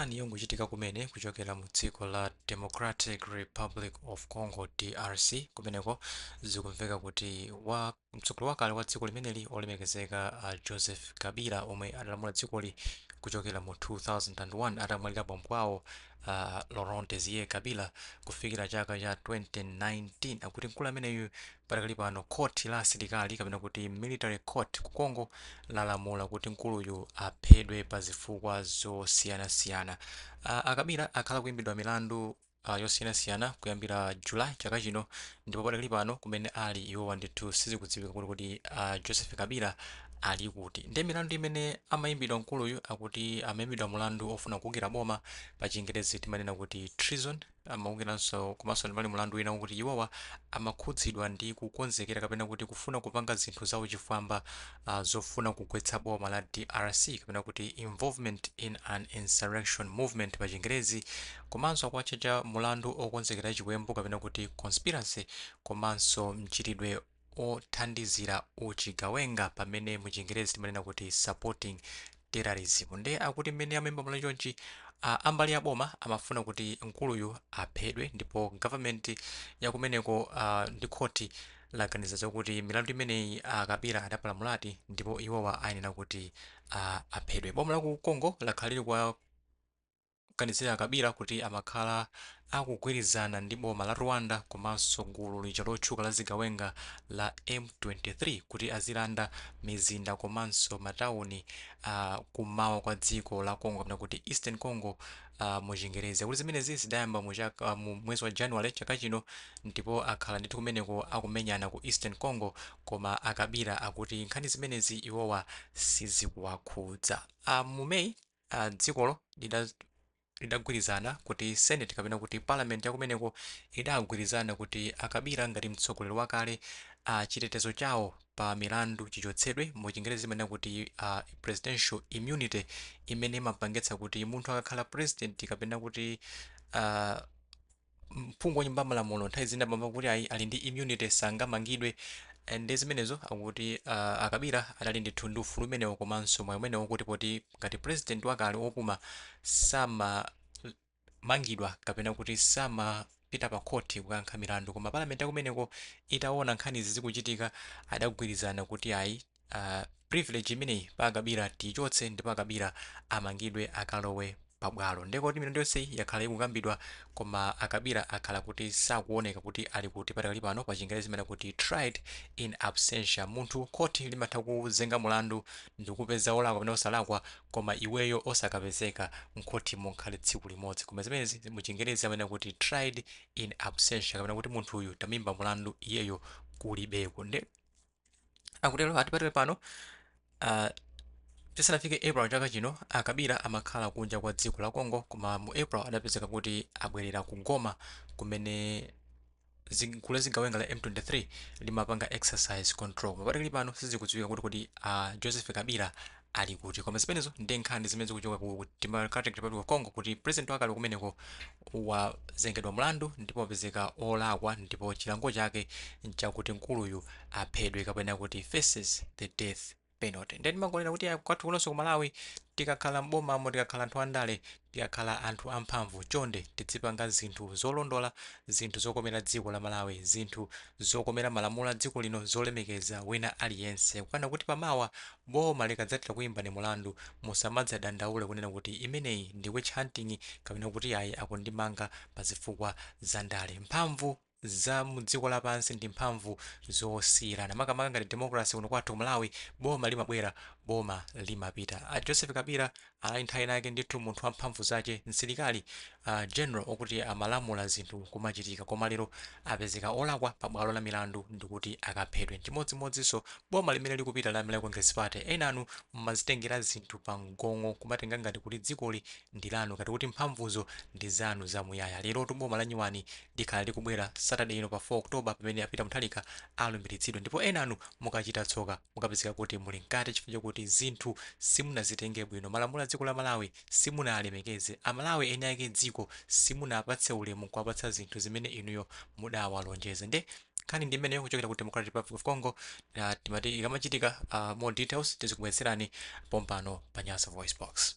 Nkhani yongochitika kumene kuchokera mu dziko la Democratic Republic of Congo, DRC. Kumeneko zikumveka kuti wa mtsogoleri wakale wa dziko limeneli, olemekezeka Joseph Kabila, omwe adalamula dzikoli kuchokera mu 2001 atamwalira bambo awo Laurent Desire Kabila kufikira chaka cha 2019, akuti mkulu ameneyu patakali pano khoti la asilikali, kapena kuti military court ku Congo, lalamula kuti mkuluyu aphedwe pa zifukwa zosiyanasiyana. A Kabila akhala kuimbidwa milandu yosiyanasiyana kuyambira July chaka chino, ndipo padakali pano kumene ali iwowa ndithu sizikudziwika kuti Joseph Kabila ali kuti. Ndi milandu imene amayimbidwa mkuluyu, akuti amayimbidwa mulandu ofuna kuwukira boma, pa Chingerezi timanena kuti treason, amawukiranso, komanso pali mulandu wina wokuti iwowa amakhudzidwa ndi kukonzekera kapena kuti kufuna kupanga zinthu zauchifwamba zofuna kugwetsa boma la DRC, kapena kuti involvement in an insurrection movement pa Chingerezi, komanso akuwatchaja mulandu okonzekera chiwembu, kapena kuti conspiracy, komanso mchitidwe othandizira uchigawenga, pamene mu Chingerezi timanena kuti supporting terrorism. Nde akuti mmene amayimba mulandu chonchi, ambali ya boma amafuna kuti mkuluyu aphedwe, ndipo government yakumeneko ndi khoti laganiza zokuti milandu imeneyi a Kabila adapalamuladi ndipo iwowa ayenera kuti aphedwe. Boma la ku Congo lakhala lili kuganizira Kabila kuti amakhala akugwirizana ndi boma la Rwanda komanso gulu lija lotchuka la zigawenga la M23 kuti azilanda mizinda komanso matawuni kummawa kwa dziko la Congo, kapena kuti Eastern Congo mu Chingerezi. Kuti zimenezi zidayamba mu mwezi wa January chaka chino, ndipo akhala ndithu kumeneko akumenyana ku Eastern Congo, koma a Kabila akuti nkhani zimenezi iwowa sizikuwakhudza. Mu May dzikolo lidagwirizana kuti Senate, kapena kuti Parliament yakumeneko, idagwirizana kuti a Kabila ngati mtsogoleri wakale chitetezo chawo pa milandu chichotsedwe. Mu Chingerezi imanena kuti presidential immunity, imene imapangitsa kuti munthu akakhala president kapena kuti mphungu wa nyumba ya malamulo, nthawi zina pamva kuti ayi, ali ndi immunity, sangamangidwe. Ndi zimenezo akuti a Kabila adali ndithu ndi ufulu umenewo komanso mwayi umenewo, kuti poti ngati president wakale wopuma samamangidwa kapena kuti samapita pa khoti kukayankha milandu. Koma parliament yakumeneko itaona nkhanizi zikuchitika, adagwirizana kuti ayi, privilege imeneyi pa Kabila tiyichotse ndipo a Kabila amangidwe, akalowe pabwalo. Ndekoti milandu yonse yakhala ikukambidwa, koma a Kabila akhala kuti sakuoneka kuti ali kuti patakali pano. Pa Chingerezi imene kuti tried in absentia, munthu khoti limatha kuzenga mulandu ndikupeza olakwa kapena osalakwa, koma iweyo osakapezeka mkhotimo nkhale tsiku limodzi. Koma zimenezi mu Chingerezi amene kuti tried in absentia, kapena kuti munthu uyu tamimba mulandu iyeyo kulibeko. Nde akutero ati patali pano, tisanafike April chaka chino, a Kabila amakhala kunja kwa dziko la Congo, koma mu April adapezeka kuti abwerera ku Goma, kumene gulu la zigawenga la M23 limapanga exercise control. Koma patakali pano sizikudziwika kuti Joseph Kabila ali kuti. Koma zimenezo ndi nkhani zimene zikuchoka ku Democratic Republic of Congo, kuti president wakale kumeneko wazengedwa mlandu ndipo wapezeka olakwa, ndipo chilango chake nchakuti mkuluyu aphedwe, kapena kuti faces the death penalty. Ndiye timangonena kuti kwathu kunonso ku Malawi, tikakhala m'bomamo, tikakhala anthu andale, tikakhala anthu amphamvu, chonde tizipanga zinthu zolondola, zinthu zokomera dziko la Malawi, zinthu zokomera malamulo a dziko lino, zolemekeza wina aliyense, kukana kuti pamawa boma likadzatira kuyimbani mulandu, musamadzadandaule kunena kuti imeneyi ndi witch hunting, kapena kuti ayi, akundimanga pa zifukwa za ndale. Mphamvu za mudziko lapansi ndi mphamvu zosiyirana, makamaka ngati democracy kuno kwathu ku Malawi, boma limabwera, boma limapita. A Joseph Kabila anali nthawi inake ndithu munthu wamphamvu zace, msilikali general okuti amalamula zinthu kumachitika, koma lero apezeka olakwa pa bwalo la milandu ndikuti akaphedwe. Chimodzimodzinso boma limene likupita la Malawi Congress Party, enanu mmazitengera zinthu pa mgongo, kumatenga ngati kuti dzikoli ndi lanu, ngati kuti mphamvuzo ndi zanu zamuyaya. Lerotu boma la nyuwani likhala likubwera Saturday ino pa 4 October, pamene a Peter Mutharika alumbiritsidwe, ndipo enanu mukachita tsoka mukapezeka kuti muli mkati chifukwa chakuti zinthu simunazitenge bwino, malamulo a dziko la Malawi simunalemekeze, Amalawi eni ake dziko simunapatse ulemu kuwapatsa zinthu zimene inuyo mudawalonjeza. Nde nkhani ndi imeneyo kuchokera ku Democratic Republic of Congo. Timati ikamachitika, more details tizikubweretserani pompano pa Nyasa Voice Box.